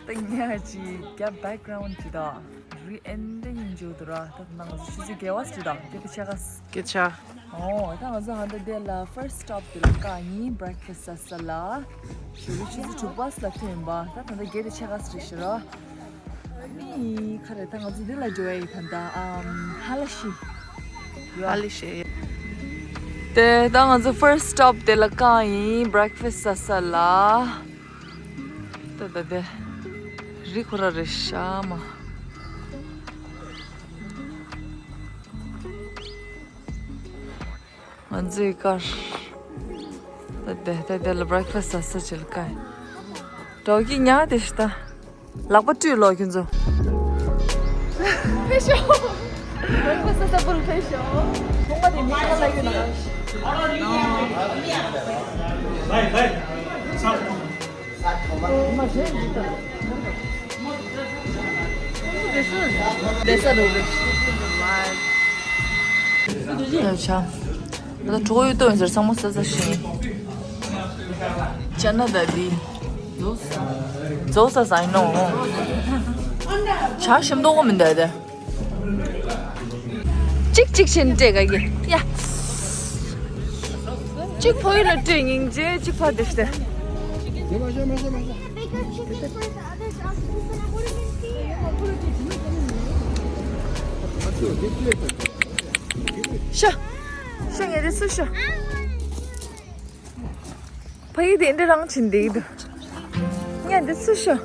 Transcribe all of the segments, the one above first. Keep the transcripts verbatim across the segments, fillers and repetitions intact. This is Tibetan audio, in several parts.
ད་ངས་ཅིག་རྒྱབ་background་ཅིག་དང་རི་ཨེ་འདྲ་ཡིན་འཇུག་འདུག་ར། ད་ནང་ཆུ་ཚོད་བརྒྱད་པ་ཅིག་དང་སྐད་ཆ་ག་སྐད་ཆ། ཨོ་ད་ང་ཚོ་ཧ་ད་དེ་ལ་first stop་དེ་ལ་ཀ་ཡིན་breakfast་ཟ་ས་ལ། ཞོགས་ཀའི་ཆུ་ཚོད་དྲུག་པ་ལ་ཐོན་པ། ད་ད་ལྟ་བརྒྱད་དང་ཕྱེད་ཀ་ཙམ་རེད་ཤག་ར། ཨ་ནི་ག་རེ་ད་ང་ཚོ་འདི་ལ་འགྲོ་ཡ་ཡིན་ད་ད་ཨམ་ཧ་ལ་ཤི། ཧ་ལ་ཤི། དེ་ད་ང་ཚོ་first stop་དེ་ལ་ཀ་ཡིན་breakfast་ཟ་ས་ལ། ད་ད་དེ་རི་ཁོ་ར་རེད་ཤག་མ། ང་ཚོའི་ཀར། ད་དེ་ད་དེ་ལ་breakfast་ཟ་ས་ཅིག་ལ་ཀ་ཡིན། འགྲོ་གི་ཉག་དེ་ཤི་ད། ལག་པ་བཀྲུས་ལོ་ཁྱོད་ཚོ། ཕེབས་ཤོག breakfast་ཟ་ས་པུར་ཕེབས་ཤོག་ཁོང་པ་དེ་མི་ཁ་ལ་ཡོད་ན། ལས་ས་རུ་རེད། ཡ་ཆ། ད་གྲོགས་ཡོད་ཏོ་ཡིན་ཟེར་ཚང་མ་ཟ་ཟ་ཤེས། ཅ་ན་ད་དི། ཛོ་ས་ས་ཡིན་ནོ། ཆ་ཞིམ་མདོག་གོ་མི་འདུག་དེ། གཅིག་གཅིག་བྱས་ནས་སྤྲད་ག་གི་ཡ། གཅིག་ཕོ་ཡི་ལ་སྤྲད་སྙིང་རྗེ་གཅིག་ཕ་དེ་སྟེ། Bigger chicken for the others. I'll put it in here. ཤ། ཤ་ངས་དེ་སུ་ཤ། ཕ་ཡི་དེ་འདྲ་རང་བྱིན་བསྡད་ཀྱི་འདུག་ངས་འདི་སུ་ཤ།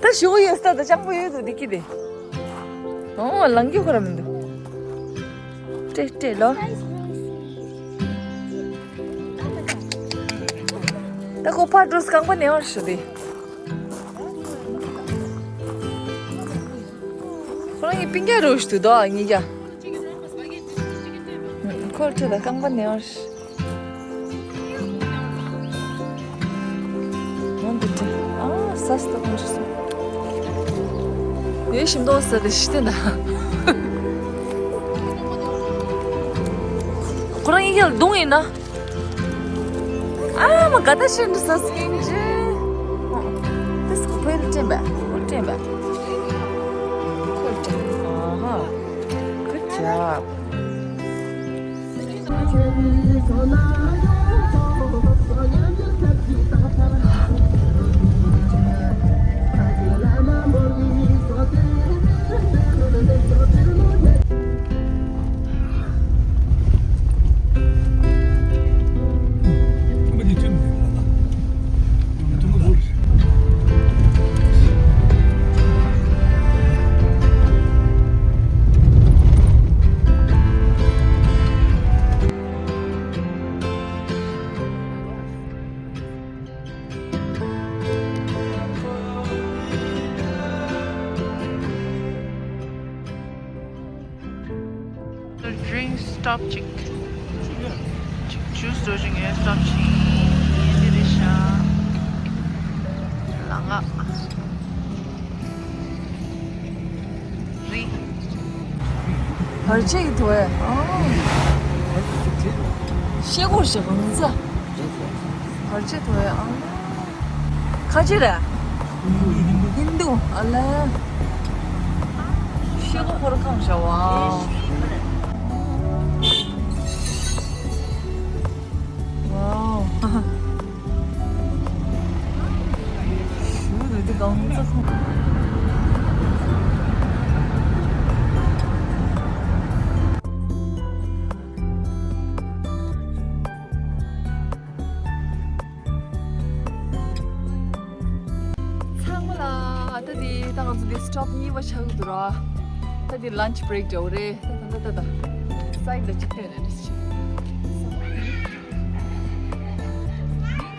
ད་ཞུ་ཡོད་ས་ད་ཅང་པོ་ཡོད་འདུག་འདི་ཀི་དེ། ཨོ་ལང་ཀི་ཁོ་ར་མི་འདུག་སྤྲད་སྤྲད་ལོ། ད་ཁོ་ཕར་འགྲོ་རྐང་པ་ནས་བར་ཞུ་དེ། ཁོ་རང་གི་པིང་རྒྱ་རུ་ཞུ་དོ་ཨ་ཉི་རྒྱ། ཁོར་ཁྲོད་ལ་རྐང་པ་ནས་བར། འོན་ཏེ་ཏེ། ཨ་ས་སྟོང་ཞིག་སོང་། ཡོད་ཞིམ་མདོག་ས་དེ་ཤི་སྟེ་ན། ཁོ་རང་ཡིན་ཀྱང་རྡུང་ཡིན་ན། ཨ་མ་ག་ད་ཤི་འདྲི་ས་སྐྱེན་ཅི། དེ་སྐུ་ཕེལ་དྲན་པ་ཁོ་དྲན་པ། ཁོ་དྲན་ཨ་ཧ། Good job. Drink stop ཅིག་ཅིག་ཇུས་འགྲོ་བཞིན་ཡོད། stop ཅིག་འདི་རེད་ཤག་ལ་ང་རི། བར་ཆད་ཀྱི་དོ་ཨེ། ཨ། ཤེལ་སྒོ་ཞིག་གང་ཚ། བར་ཆད་དོ་ཨེ། ཨ། ཁ་ཆེ་རེད། ཧིན་དུ། ཨ་ལ། ཤེལ་སྒོ་ཁོ་ར་གང་བྱ་བ། ཝའོ། ཞུ་འདུག་དེ་གང་ཚ་ཁོ། ཚང་མ་ལ་ད་དེ་ད་ང་ཚོ་དེ་stop་གཉིས་པ་ཆགས་ཀྱི་འདུག་ར། ད་དེ་lunch break་འདྲ་བོ་རེད། ད་ད་ད་ད་ད་side་ལ་ཅིག་ཐོན་ནས་རེད་ཅིག་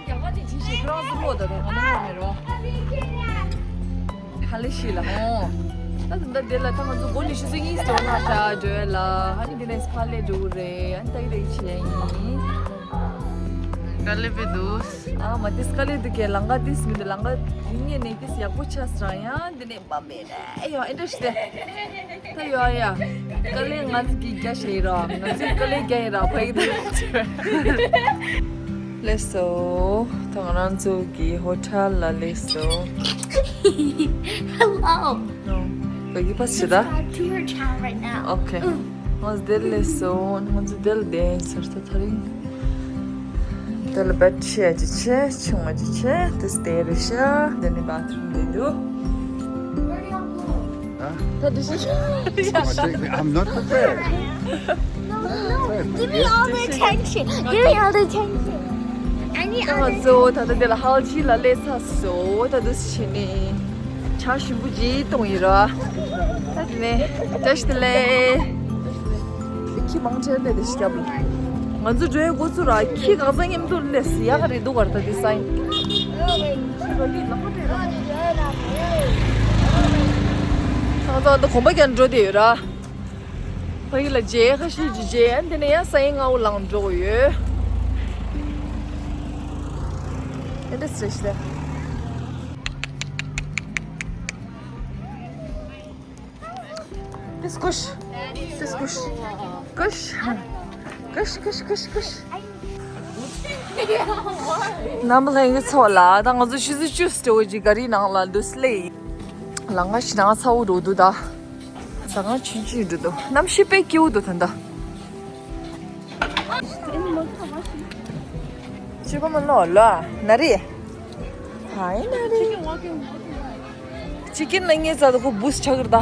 རྒྱ་གར་དེ་ཅིག་ཤེས་ཁོ་རང་ཚོ་མོ་ད་ད་ང་ནི་ངོ་མེད་རོ། ཧ་ལས་ཤི་ལ་ཧོ། ད་ད་ད་དེ་ལ་ད་ང་ཚོ་སྒོ་ནས་ཆུ་ཚོད་གཉིས་སྟོང་ན་ཤ་འགྲོ་ཡ་ལ་ཧ་ནི་དེ་ནས་ཕ་ལས་འགྲོ་གི་རེད། ཨ་ནི་ད་ཡི་རེད་བྱས་ཡིན། དཀའ་ལས་པའི་འདུག་ཨ་མ་དེ་དཀའ་ལས་འདུག་གས། ལམ་ཁ་དེ་མི་འདུག་ལམ་ཁ་དེ་ངས་ནས་དེ་ཡག་པོ་ཆགས་སོང་ཡང་དེ་ནས་མ་མེད་རེད་ཡོ་ཨེ་འདྲ་ཞིག་དེ། ད་ཡོ་ཡ། དཀའ་ལས་ང་ཚོ་གིས་རྒྱག་བྱས་ཡིན་རོགས། ང་ཚོས་དཀའ་ལས་རྒྱག་ཡིན་རོགས་ཕ་ཡི་དེ། སླེབས་སོང་། ད་ང་རང་ཚོ་གི་ཧོ་ཊེལ་ལ་སླེབས་སོང་། Hello. ནོ། བོད་སྐད་ཕར་ཞུ་ད། Subscribe to her channel right now. Okay. ང་ཚོ་འདིར་སླེབས་སོང་། ང་ཚོ་འདིར་བསྡད་ཟེར་ད་དེ་རིང་། དེ་ལ་བེཌ་ཕྱེ་ཡ་ཅིག་བྱས། ཆུང་བ་ཅིག་བྱས། དེ་སྟེ་རེ་ཤ། དེ་ནི་བ་ཐི་རུམ་འདི་འདུག Where do y'all go? Huh? ད་དེ་ཤི། I'm not prepared. No, no, no. Give me all the attention. Give me all the attention. I need all the attention. ང་ཚོ་ད་ལྟ་འདི་ལ་ཧལ་ཆི་ལ་སླེབས་ཚར་སོང་། ད་དུས་ཕྱིན་ནས་ཇ་ཞིམ་པོ་ཅིག་བཏུང་ཡིན་ར། ད་དེ་ནས་བཀྲ་ཤིས་བདེ་ལེགས། ཁྱི་མང་ཆེ་ནས་དེ་ཤི་རྒྱབ་ལ། ང་ཚོ་འགྲོའི་འགོ་ཚུགས་ར་ཁྱི་གང་ཚང་མཉམ་དུ་སླེབས་ཡག་རེད་འདུག་གར་ད་དེ་སའི། ང་ཚོ་ཨ་ད་གོམ་པ་རྒྱག་འགྲོ་བསྡད་ཡོད་ར། ཕ་གི་ལ་རྗེས་ཁ་ཤས་ཀྱི་རྗེས་ཨ་འདི་ནས་ཡང་སའི་ངའུ་ལངས་འགྲོ་གི་ཡོད། ཨེ་འདྲ་སེ་ཤི་ད། This kush. This kush. Kush. Kush, kush, kush, kush. ནམ་ལྷན་གྱི་ཚོགས་ལ་ད་ང་ཚོ་ཆུ་ཚོད་བཅུ་སྟེ་འོ་ཅིག་ག་རི་ནང་ལ་འདུག་སླེ། ལ་ང་ཞི་ནང་ཚ་བོ་འགྲོ་འདུག་ད། ཟ་ཁང་ཆུང་ཆུང་འགྲོ་འདུག་གནམ་གཤིས་དཔེ་སྐྱིད་པོ་འདུག་ད་ལྟ། ཅི་གོ་མ་ལོ་ལོ་ན་རི། ཧའི་ན་རི། ཅི་ཀིན་ལ་ངའི་རྩ་དུ་ཁོ་བུས་ཆག་གི་རེད་ད།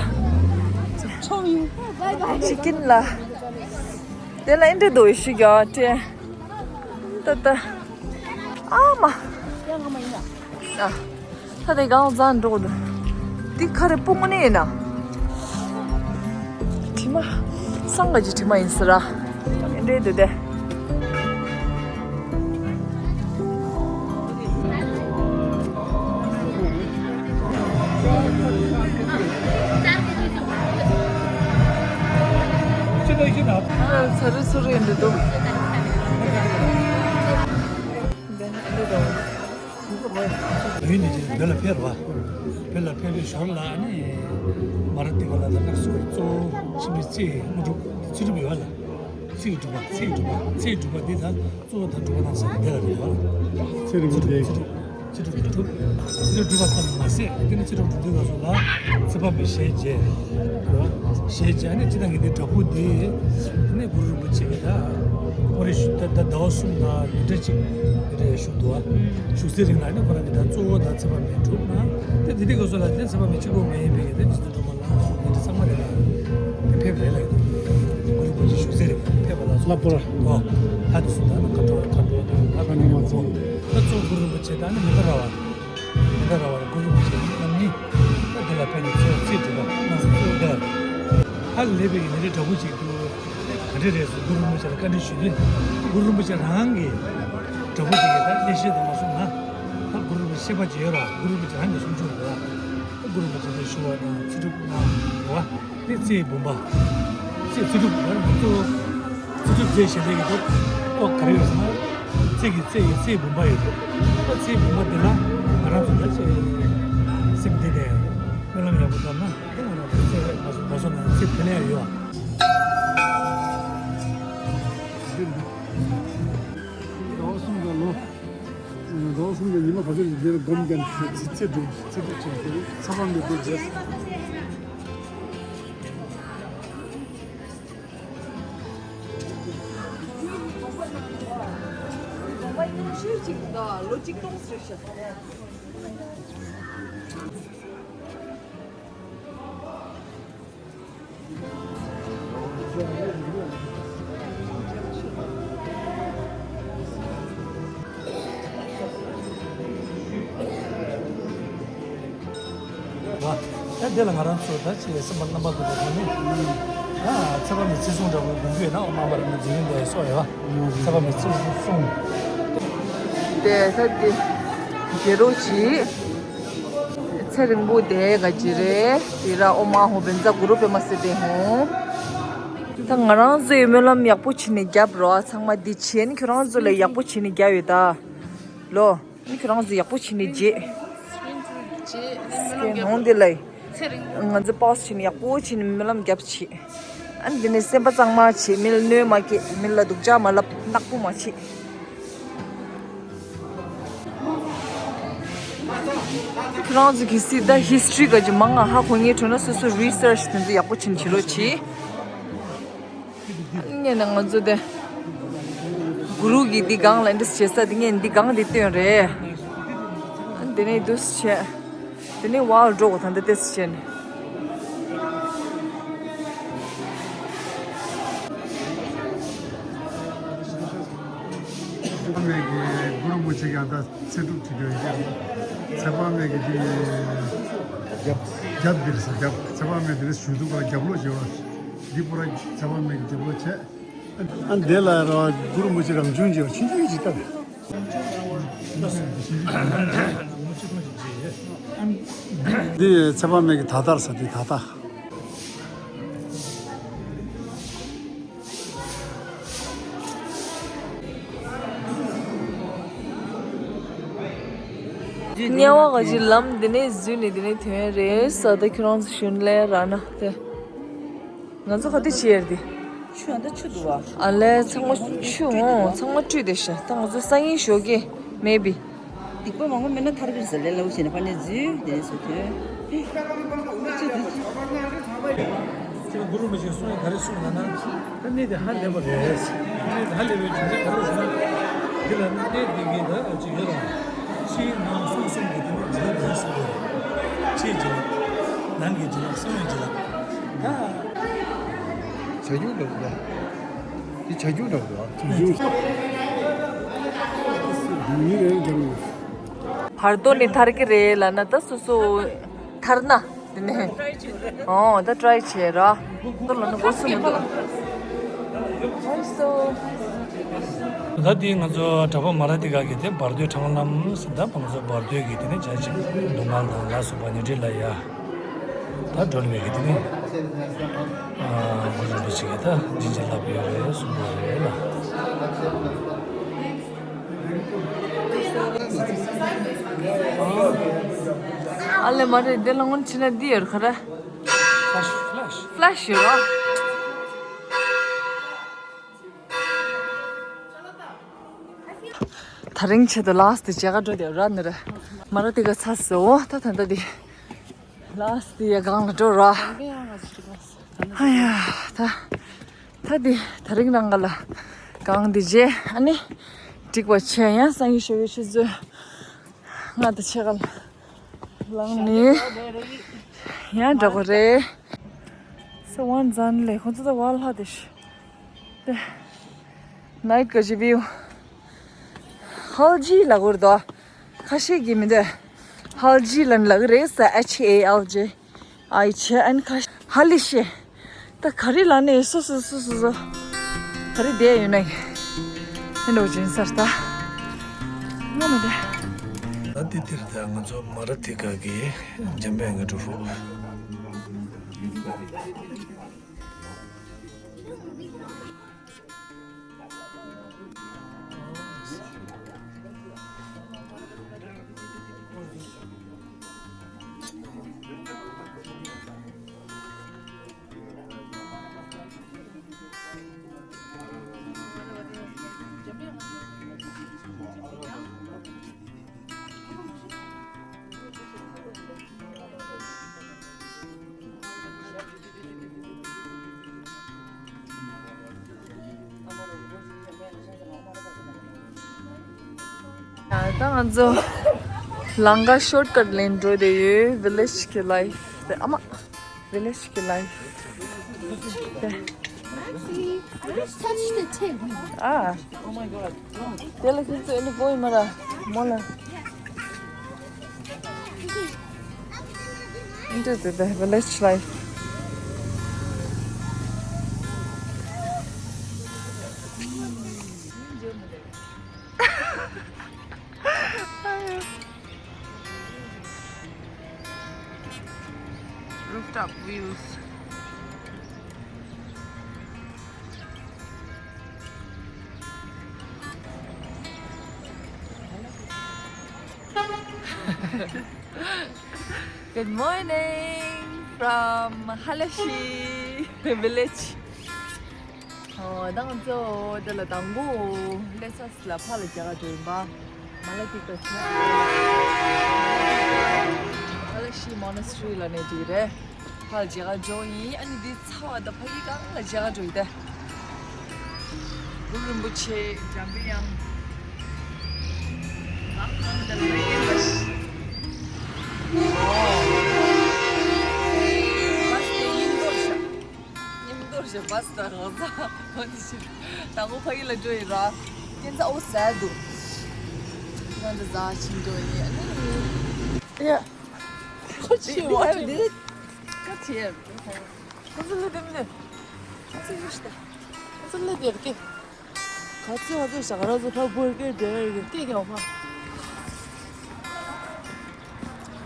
ཅི་ཀིན་ལ། དེ་ལ་ཨེ་འདྲ་འདུག་ཤི་ག་ཏྲེ། ཏ་ཏ། ཨ་མ། ཨ། ད་དེ་གང་ཟ་འགྲོ་གི་འདུག་འདི་ཁ་རེ་སྤུ་ངོ་ནས་ཡིན་ན། དྲི་མ། སང་ག་ཅི་དྲི་མ་ཡིན་ཟེར་ར། འདྲེ་འདུག་དེ། ཚ་རུ་ཚུ་རུ་ཡིན་འདུག་འདུག་འདི་འདི་འདུག་བོད་ནས་ཅིག་བོད་ལ་ཕེབས་ར། བོད་ལ་ཕེབས་པའི་ཞོར་ལ་ནི་མ་ར་ཏི་བ་ལ་ད་ལྟ་སོ་གཙོ་བོ་ཆི་མི་ཚེ་དངོས་གྲུབ་ཚེ་སྒྲུབ་ཡོད་ལ། ཚེ་གི་སྒྲུབ་པ་ཚེ་གི་སྒྲུབ་པ་ཚེ་གི་སྒྲུབ་པ་འདི་ད་གཙོ་བོ་ད་སྒྲུབ་པ་གནང་ས་དེ་ལ་རེད་བ། ཚེ་རིང་པོ་དེ། ཚེ་སྒྲུབ་ཚེ་སྒྲུབ་ཀྱི་སྒྲུབ། ཚེ་སྒྲུབ་སྒྲུབ་པ་ཙམ་མ་ཟད་དེ་ནི་ཚེ་སྒྲུབ་སྒྲུབ་དུས་སྐབས་སུ་ལ་ཚེ་དཔག་མེད་ཞལ་མཇལ། ཞལ་མཇལ་ནས་ཅི་ལྟར་ངེས་དེ་དྲག་པོ་དེ་ནི་གུ་རུ་རིན་པོ་ཆེ་གི་ད་ཁོ་རེ་ཞུ་ད་ཟླ་བ་གསུམ་དང་ཉིན་གྲངས་གཅིག་རེ་བཞུགས་འདུག་བ། བཞུགས་ཚེ་རིང་ལ་ནི་ཁོ་རང་གི་ད་གཙོ་བོ་ད་ཚེ་དཔག་མེད་སྒྲུབ་ན་དེ་དེ་དུས་སྐབས་སུ་ལ་དེ་ཚེ་དཔག་མེད་གཅིག་པོ་མ་ཡིན་པའི་གི་དེ་ཇི་ལྟར་སྒྲུབ་པ་ལ་སོགས་པའི་ཚང་མ་རེད་ལ། དེ་ཕེབས་རེད་ལ། གུ་རུ་རིན་པོ་ཆེ་བཞུགས་ཚེ་རིང་ཕེབས་པ་ལ་སོགས། ལྷག་པར། ཨོ། ལྷ་དེ་ཚོ་ད་ནི་མཁའ་འགྲོ་མཁའ་འགྲོ་དང་ལྷ་དང་མང་ཚོགས། ད་གཙོ་བོ་གུ་རུ་རིན་པོ་ཆེ་དང་ནི་མི་འདའ་ར་བ། མི་འདའ་ར་བ་གུ་རུ་རིན་པོ་ཆེ་རྣམ་གཉིས། ད་དེ་ལ་ཕེབས་ནས་ཚེ་ཚེ་སྒྲུབ་པ་གནང་ས་གཙོ་བོ་འདི་ལ་རེད། ཧ་ལས་པའི་ཉིན་རེ་དྲག་པོ་ཅིག་འདུག་ག་འདྲ་རེད་ཟེར་གུ་རུ་རིན་པོ་ཆེ་ལ་བཀའ་འདྲི་ཞུས་དུས་གུ་རུ་རིན་པོ་ཆེ་རང་གིས་དྲག་པོ་དེ་གའི་ད་གླེང་བཤད་དང་མ་སོང་ན། ད་གུ་རུ་རིན་པོ་ཆེ་ཤེས་པ་ཅིག་ཡོད་ར་གུ་རུ་རིན་པོ་ཆེ་རང་གིས་གསུང་ཆོག་རེད་བ། ད་གུ་རུ་རིན་པོ་ཆེ་ལ་ཞུ་བ་དང་ཚེ་སྒྲུབ་གནང་རེད་བ། དེ་ཚེ་ཡི་བུམ་པ། ཚེ་ཚེ་སྒྲུབ་ད་ང་ཚོ་ཚེ་སྒྲུབ་རྫས་ཞལ་ལས་ཀྱི་ཐོག་ཐོག་ག་རེ་ཡོད་ཟེར་ན། ཚེ་གི་ཚེ་ཡི་ཚེ་ཡི་བུམ་པ་ཡོད་འདུག་ད་ཚེ་ཡི་བུམ་པ་འདི་ལ་ང་རང་ཚོ་ད་ཅེ་སེམས་བདེ་བདེ་སྨོན་ལམ་ཡག་པོ་བཏབ་ན་དེ་ང་རང་ཚོ་ཚེ་ང་ཚོ་གོ་སོང་ན་ཚེ་ཕན་ལས་ཡོད། ཟླ་བ་གསུམ་གྱི་ལོ། ཟླ་བ་གསུམ་གྱི་ཉི་མ་ག་ཚོད་ཅིག་འདིར་སྒོམ་བརྒྱབ་ཚེ་ཚེ་སྒྲུབ་ཚེ་སྒྲུབ་བྱས་ཏེ་ཚེ་དཔག་མེད་སྒྲུབ་བྱས། ད་དེ་ལ་ང་རང་ཚོ་ད་ཅི་སེམས་པ་རྣམ་པ་ལྟ་བུ་དང་ནི། ད་ཚེ་དཔག་མེད་ཚེ་གཟུངས་འདྲ་བོ་འདོན་རྒྱུ་ཡོད་ན་ཨོཾ་ཨ་མ་ར་མི་འཛིན་ཡོན་ཏན་སོགས་ཡོད་པ། ཚེ་དཔག་མེད་ཚེ་གཟུངས། དེ་ད་དེ་དགེ་རོ་ཅི། ཚེ་རིང་པོ་དེ་ག་ཅི་རེད། དེ་ར་ཨོཾ་ཨཱཿཧཱུྃ་བཛྲ་གུ་རུ་པདྨ་སིདྡྷི་ཧཱུྃ། ད་ང་རང་ཚོའི་སྨོན་ལམ་ཡག་པོ་བྱས་ནས་རྒྱབ་རོགས་ཚང་མ། འདི་བྱས་ནས་ཁྱོད་རང་ཚོ་ལ་ཡག་པོ་བྱས་ནས་རྒྱབ་ཡོད་ད། ལོ། ཁྱོད་རང་ཚོ་ཡག་པོ་བྱས་ནས་རྗེས། སྐད་ཧོང་དེ་ལ། ང་ཚོ་པོ་སི་བྱས་ནས་ཡག་པོ་བྱས་ནས་སྨོན་ལམ་རྒྱབ་བྱས། ཨ་ནི་དེ་ནས་སེམས་པ་གཙང་མ་བྱས། མི་ལ་གནོད་མ་སྐྱེལ། མི་ལ་སྡུག་ཅག་མ་ལབ། ནག་པོ་མ་བྱེད། ཁྱོད་རང་ཚོ་གི་སྲིད་ད་ཧི་སི་ཊོ་རི་ག་ཅིག་མང་ང་ཧ་གོ་ངེས་འགྲོ་ན་སོ་སོ་རི་སར་ཆི་དེ་ཚོ་ཡག་པོ་བྱིན་བྱེད་རོགས་གྱིས། ཨ་ནི་ང་ཚོ་དེ་གུ་རུ་གི་འདི་སྒང་ལ་འདི་བྱེད་ས་དེ་ངས་འདི་སྒང་འདི་བཏོན་རེད། ཨ་ནི་དེ་ནས་འདུག་བྱས། དེ་ནས་ཝའོ་འགྲོ་དགོས་ད་འདི་ཏེ་སི་བྱས་ནས། ཚེ་དཔག་མེད་ཀྱི་གུ་རུ་མོ་ཆེ་གང་ད་ཚེ་སྒྲུབ་བྱེད་རྒྱུ་ཡིན་ཀྱང་། ཚེ་དཔག་མེད་ཀྱི་དེ་རྒྱབ་རྒྱབ་འདིར་ས་རྒྱབ་ཚེ་དཔག་མེད་དེ་ནས་ཞུ་གཏུག་ག་རྒྱབ་ལོག་བྱེད་པ། འདི་པོ་ར་ཚེ་དཔག་མེད་ཀྱི་རྒྱབ་ལོག་བྱས། ཨ་འདི་ལ་ར་གུ་རུ་མོ་ཆེ་རང་བྱུང་བྱེད་པ་ཆུང་ཆུང་ཅིག་ལྟ། འདི་ཚེ་དཔག་མེད་ཀྱི་ད་ལྟར་ས་དེ་ད་ལྟ། དམྱལ་བ་ག་ཅིག་ལམ་འདི་ནས་འཛུལ་ནས་འདི་ནས་ཐོན་རེད་ས། ད་ཁྱོད་རང་ཚོ་ཞུན་ལས་ར་ན་དེ། ང་ཚོ་ག་དུས་བྱེད་ཡར་དེ། ཆུ་ཡང་ད་ཆུ་འདུག་བ། ཨ་ལས་ཚང་མ་ཆུ་འོང་ཚང་མ་བཀྲུས་བསྡད་ཤག་ད་ང་ཚོ་སང་ཉིན་ཞོགས་ཀས་མེ་བི། སྡིག་པ་མང་པོ་མེད་ན་ཐར་གི་རེད་ཟེར་ལས་སླ་བོ་བྱས་ནས་ཕར་ནས་འཛུལ་དེ་ནས་སུ་ཐོན། ཆུ་འདི་ཆུ། ཁྱེད་རང་གུ་རུ་མ་ཞིག་གསུང་ཡ་ག་རེ་གསུང་ལབ་ན། ད་གནས་དེ་ཧ་ལས་པ་རེད། གནས་དེ་ཧ་ལས་པའི་རྒྱུ་མཚན་ག་རེ་ཟེར་ན། འདི་ལ་ནི་གནས་འདི་གི་ད་ཅིག་ཡོད་རུང་། ཕྱིའི་ནང་གསང་གསུམ་གྱི་དེ་ནི་བྱིན་རླབས་ཡིན་ཟེར་གི་རེད། ཕྱིའི་བྱིན་རླབས། ནང་གི་བྱིན་རླབས་གསང་བའི་བྱིན་རླབས། ད། བྱ་རྒྱུ་འདྲ་པོ་འདུག་ཨ། འདི་བྱ་རྒྱུ་འདྲ་པོ་འདུག་ཨ། བྱ་རྒྱུ། མི་རེ་རེ་རྒྱབ་ཡོད། བར་དོ་ནི་ཐར་གི་རེད་ལབ་ན་ད་སོ་སོ་ཐར་ན་དེ་ནས་ཨོ་ད་ཊི་རའི་བྱེད་ར། ད་ལབ་ན་དགོས་སུ་མི་འདུག་ཨ། ད་དེ་ང་ཚོ་གྲྭ་པ་མ་ར་ཏི་ཀ་གི་དེ་བར་དོའི་འཕྲང་ལམ་ཟེར་ད་ང་ཚོ་བར་དོའི་གི་དེ་ནས་བྱ་ཅིག་སྡུག་བསྔལ་དང་ལ་སོགས་པ་ཉེ་འབྲེལ་ལ་ཡ། ད་སྒྲོལ་བའི་གི་དེ་ནི། ཨ་གུ་རུ་རིན་པོ་ཆེ་གིས་ད་སྦྱིན་བྱིན་བརླབས་ཡོད་རེད་གསུངས་པ་རེད་ལ། ཨ་ལེ་མ་རེད་དེ་ལ་སྔོན་ཕྱིན་ན་འདི་ཡོད་ཁ་ར། ཕ་ལེ་ཤི་ཕ་ལེ་ཤི་ཡོད་ར། ད་རིང་ཆེད་དུ་ལགས་དེ་མཇལ་ཁ་འགྲོ་དེ་ར་ནི་ར། མ་ར་དེ་ག་ཚ་སོ་ད་ད་ད་དེ། ལགས་དེ་ཡ་གང་ལ་འགྲོ་ར། ཨ་ཡ་ད། ད་དེ་ད་རིང་རང་ག་ལ་གང་དེ་རྗེས་ཨ་ནི། འགྲིག་པ་བྱས་ཡང་སང་ཉིན་ཞོགས་ཀས་ཆུ་ཚོད་ལྔ་དང་ཕྱེད་ཀ་ལ་ལངས་ནས་ཡང་འགྲོ་གི་རེད། སོ་ཝན་ཛན་ལེ་ཁོང་ཚོ་ད་ཝ་ལྷ་དེ་ཤི། དེ་ནའི་ཊི་ག་ཅི་བིའུ། ཧལ་ཇི་ལ་གོར་དོ། ཁ་ཤས་ཀྱིས་མི་འདོད། ཧལ་ཇི་ལ་ལ་གི་རེད་ས་H A L J I ཆེ་ཨན་ཁ་ཧ་ལི་ཤེ། ད་ག་རེ་ལ་ནས་སོ་སོ་སོ་སོ་སོ། ག་རེ་བསྡད་ཡོད་ན་ཡིན། ཨེ་འགྲོ་སྦྱིན་སར་ད། ང་མི་འདོད། ད་དེ་དེར་ད་ང་ཚོ་མ་ར་ཐི་ཀ་གི་འཇམ་དཔལ་དངོས་གྲུབ་ཕུག་ད་ང་ཚོ་ལམ་ཁ་ཤོཊ་ཀཊ་ལེན་འགྲོ་དེ་ཡོད། ཝི་ལེཇ་གི་ལའིཕ་དེ་ཨ་མ། ཝི་ལེཇ་གི་ལའིཕ་དེ། Maxie, I just touched the tip. ཨ། དེ་ལ་ཁྱེད་ཚོ་ཨེ་ནི་གོ་ཡི་མ་ར་མོ་ལ། Into the, the village life. Rooftop views. Good morning from Halashi village. ཨོ་ད་ང་ཚོ་འདི་ལ་དང་པོ་ལེ་སོ་སི་ལ་ཕར་ལ་རྒྱག་ག་འགྲོ་ཡིན་པ། མ་ལ་ཏི་ཀ་ཆ། སི་ཊི་རི་ལ་ནས་འགྲིག་རེད། ཕར་མཇལ་ཁ་འགྲོ་ཡིན། ཨ་ནི་འདི་ཚ་བ་དང་ཕ་གི་གང་ལ་མཇལ་ཁ་འགྲོ་ཡིན་ད། གུ་རུ་རིན་པོ་ཆེ། འཇམ་པའི་དབྱངས། གང་གང་དང་ལ་ཡིན་པ་ཞིག་ཨོ། བ་སི་དེ་ཉིན་མོར་བཞག་ཉིན་མོར་བཞག་བ་སི་དང་རོ་ཛ་འོ་དེ་ཞིག་དང་པོ་ཕ་གི་ལ་འགྲོ་ཡིན་ར། ཁྱེད་ཚ་འོ་ཟ་འདུག་ང་འདི་ཟ་ཕྱིན་འགྲོ་ཡིན། ཨ་ནི་ཡ། ཁོ་ཆེ་བ་རེད། ཁ་ཆེ། ཁོ་ཚོ་ལ་དེ་མི་ཁོ་ཚོ་ཡོད་ཤི་ད། ཁོ་ཚོ་ལ་དེ་ར་ཀེ། ཁ་ཚོ་ཁ་ཚོ་ཞག་ར་ཚོ་ཕ་བོར་ཀེ་དེ་ར་ཀེ་ཀེ་ཀེ་ཨོ་ཕ།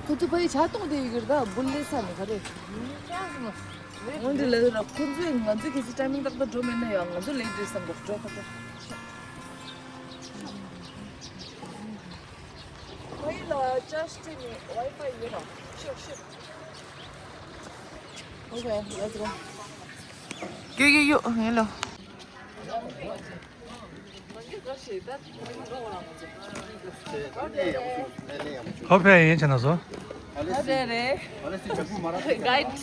ཁོ་ཚོ་ཕ་ཡི་ཆ་གཏོང་དེ་ཡི་གེར་ད་བུ་ལེ་ས་ནི་ག་རེ། འོན་ཏེ་ལ་ར་ཁོ་ཚོས་ང་ཚོའི་གི་སི་ཊའི་མིང་ཏག་ཏག་འགྲོ་མེད་ན་ཡང་ང་ཚོ་ལེ་ཊི་རེད་བསམ་གི་འགྲོ་ཁ་ཐོག་ཕ་ཡི་ལ་ཅར་ཇི་སྤྲད་ནས་ཝའི་ཕའི་ཡོད་ར། ཤོག་ཤོག Okay, let's go. ཀྱུ་ཀྱུ་ཀྱུ། ཡིན་ལོ། ཧོ་ཕེ་ཡིན་ཆེ་ན་སོ། ཧོ་ཕེ་རེད། གའིཌ།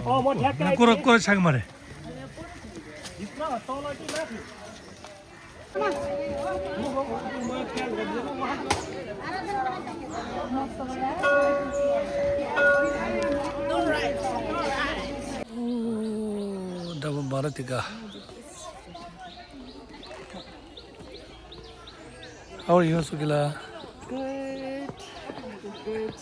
ཨོ་མོ་ཐད་ཀ་ཀོ་ར་ཀོ་ར་ཆག་མ་རེད། འདྲ་པོ་མ་ར་དེ་ག How are you, Sugila? Good. Good.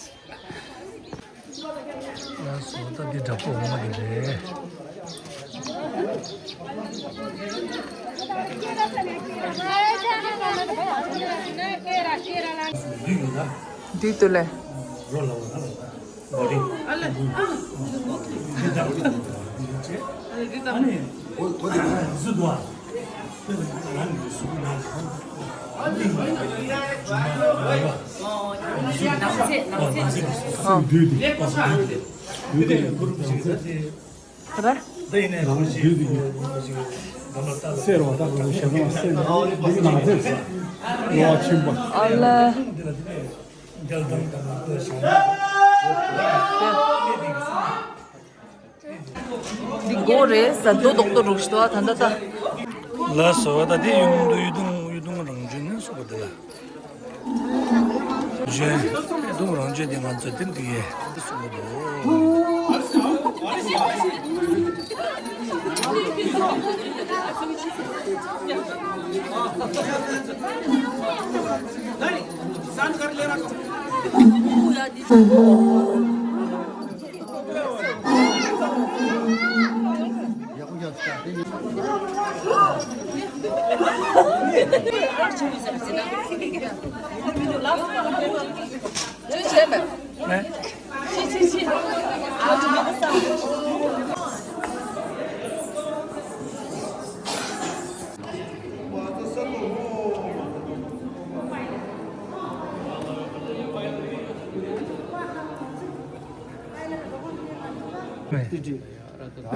ལགས་སོ། ད་འདི་འདྲ་པོ་འོ་མ་གི་རེད། འདི་ཡོད་ད། འདི་ལྟོས་ལེ། རོ་ལ་བ་ད་ལ་བ་ད། འདི་སྒོ་རེད། ཟ་རྡོ་རྡོག་རྡོག་རུག་ཤི་ཏོ་ད་ད་ད། ལགས་སོ། ད་འདི་གཡུ་གཡུ་དུང་གཡུ་དུང་རང་བྱོན་ནི་སུ་ག་འདི་ལ། གཡུ་དུང་རང་བྱོན་འདི་ང་ཚོ་འདི་འདི་ཡེ་འདི་སུ་ག་འདི། བོད་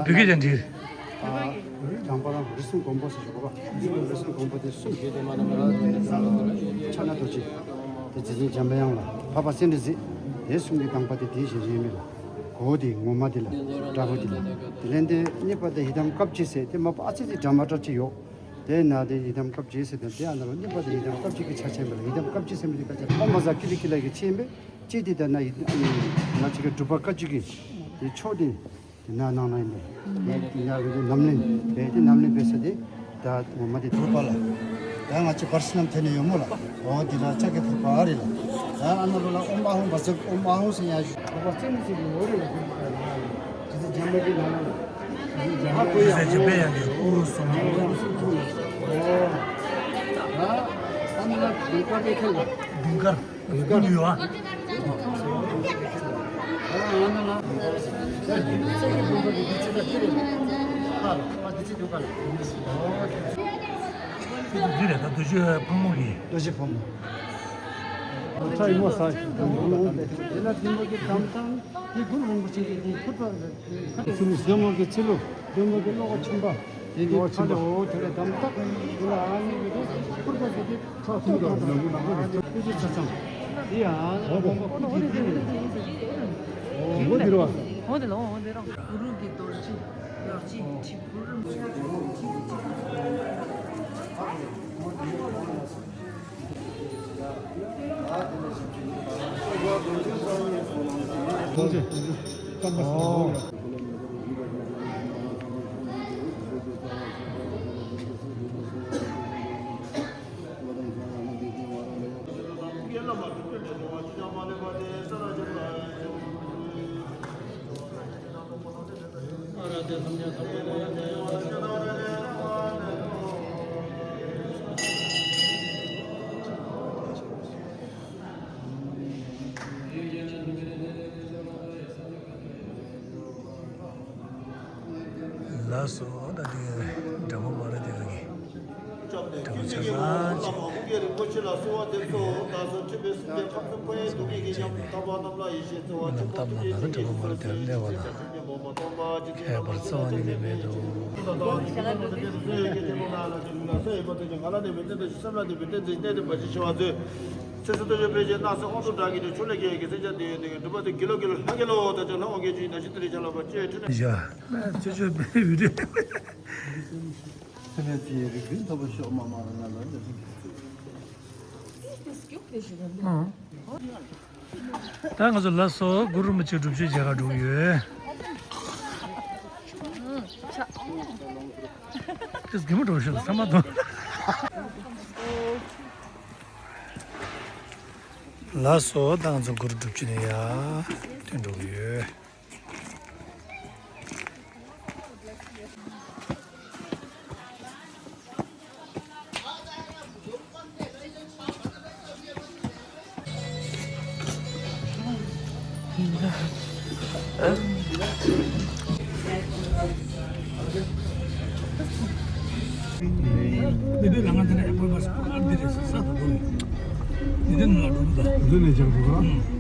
སྐད་ཀྱང་འདྲི། ཨ། བོད་རིགས་དང་པ་རང་རིགས་གསུམ་མགོན་པོ་ཟེར་ཞུ་གོ་བ། རིགས་གསུམ་མགོན་པོ་དེ་གསུམ་ཞེས་དེ་མ་ན་མ་ན་ཕྱག་ན་རྡོ་རྗེ། དེ་རྗེ་བཙུན་འཇམ་པའི་དབྱངས་ལ་འཕགས་པ་སེ་འབྲས་གཟིགས། དེ་གསུམ་གྱི་དང་པ་དེ་དེ་ཞེས་བྱའི་མི་ལ། གོ་བོ་དེ་ངོ་མ་དེ་ལ་དྲག་པོ་དེ་ལ། དེ་ལན་དེ་གཉིས་པ་དེ་ཡི་དམ་སྐབས་ཅི་ཟེར་དེ་མ་པ་ཨ་ཙི་ཙི་འདྲ་མ་འདྲ་ཅི་ཡོད། དེ་ན་དེ་ཡི་དམ་སྐབས་ཅི་ཟེར་དེ་དེ་ཨ་ན་རོ་གཉིས་པ་དེ་ཡི་དམ་སྐབས་ཅི་གི་ཆ་ཆེན་པ་ལ་ཡི་དམ་སྐབས་ཅི་ཟེར་མི་དེ་སྐབས་ཅི་ཨོ་མ་ཟ་ཀི་ལི་ཀི་ལ་གི་ཆེན་པས་ཅི་དེ་ད་ན་ཡི་ཨ་ནི་ང་ཅི་གི་སྒྲུབ་པ་སྐབས་ཅི་གི་དེ་ཕྱོགས་དེ། དེ་ན་ནང་ན་ཡིན་པས། དེ་ཡར་གི་རྣམ་གླིང་། དེ་དེ་རྣམ་གླིང་པའི་ས་དེ། ད་འོ་མ་དེ་ཕུར་པ་ལ། ད་ང་ཅི་བར་སྣམ་ཐོན་ནས་ཡོད་མོ་ལ། འོ་དེ་ལ་ལྕགས་ཀྱི་ཕུར་པ་ཨ་རི་ལ། ད་ཨ་ན་རོ་ལ་ཨོམ་ཨ་ཧོང་བ་ཟེར་ཨོམ་ཨ་ཧོང་ཟེར་ཡ་ཞུ། ཕུར་པ་ཙེ་མི་ཙེ་གི་ཡོད་རེད་ལ། དེ་ཚེ་འཇམ་པའི་གི་ནང་ལ། ཨ་ཁོ་ཡ་ཨོ། འཇམ་པའི་ཡང་གི་ཨུ་རུ་སོང་ཨོ། ཨོ། ད་ཨ་ན་ལ་དུང་དཀར་པའི་ཁེལ་ལ། དུང་དཀར། ཀུན་ཡོད་ཨ། འདི་རེད་ད་རྡོ་རྗེ་ཕག་མོ་གི། རྡོ་རྗེ་ཕག་མོ། ཁྲ་ཡི་མོ་ས་དེ་ལ་ཐིམ་པོ་གི་གྲམ་ཐང་དེ་གུ་རུ་རིན་པོ་ཆེ་གི་དེ་ཕུར་པ་ཚུལ་སེ་མོ་གི་ཚིལ་ལུ་སྡོན་པོ་གི་བློ་ཁ་ཆེན་པ། དེ་ནི་ཕ་ལེ་འོ་དེ་ལ་དམ་བཏགས་དེ་ལ་ཨ་ནི་གི་དེ་ཕུར་པ་ ཚ་ཐུང་དང་ནང་ཁུ་ནང་ཁུ་རེད། ཀུ་ཅི་ཚ་ཚང་། འདི་ཡང་ཨོ་ཀོང་པ་ཀུ་ཅི་འདི་རེད། འོ་འདི་རེད་བ། འོ་འདི་ལོ་འོ་འདི་རང་། གུ་རུ་གི་རྡོ་རྗེ་ལག་རྗེས་དྲིལ་བུ། ཨོ། ལགས་སོ། ད་དེ་འདྲ་པོ་མ་རེད་དེ་ག་གི། འདྲ་པོ་ཆ་ཚང་ཅིག་རྣམས་སྟབས་མ་ན་ན་འདྲ་པོ་མ་རེད་དེ་ལས་བ་ན། ཁྱད་པར་རྩ་བ་ཉིད་ནས་མེད་དོ། ཚེ་སྲོག་ལྟ་བཞིན་པའི་དཔེ་ཆའི་སྣང་སྲིད་དབང་དུ་བསྒྲགས་ཀྱི་ནས་ཆུ་ལས་སྐྱེས་ཀྱི་སེམས་ཅན་དེ་ཡོད་དེ་གི་འགྲུབ་པ་དེ་དགེ་ལོ་དགེ་ལོ་ལྷ་དགེ་ལོ་དང་ཅང་ལྷ་དབང་གི་ཆུ་ཡི་ནང་བཞིན་དེ་ལས་བྱ་ལ་བ་ཅེས་ཁྲི་ནས། ཡ། ཅོ་ཅོ་པའི་བི་ཌིའོ། སེམས་ཅན་ཚེ་ཡི་རིག་འཛིན་ཐོབ་པར་ཤོག་མ་མ་ར་ན་ལ་ལ། ཨང་། ད་ང་ཚོ་ལགས་སོ་གུ་རུ་རིན་པོ་ཆེ་སྒྲུབ་མཆོད་མཇལ་ཁ་འགྲོ་གི་ཡོད། ཏིས་གི་མོ་འགྲོ་ཤོག་ས་མ་དོ། ལགས་སོ་ད་ང་ཚོ་གུ་རུ་སྒྲུབ་མཆོད་ནས་ཡར་ཐོན་འགྲོ་གི་ཡོད། འདི་འདྲའི་ལ་ང་འདི་ནས་ཡག་པོ་མ་ཟ་ང་འདི་རེད་ཟ་ས་དང་པོ་ནས་འདི་འདྲའི་ནང་ལ་འགྲོ་གི་འདུག་འདི་ནས་ཀྱང་འགྲོ་གི་རེད།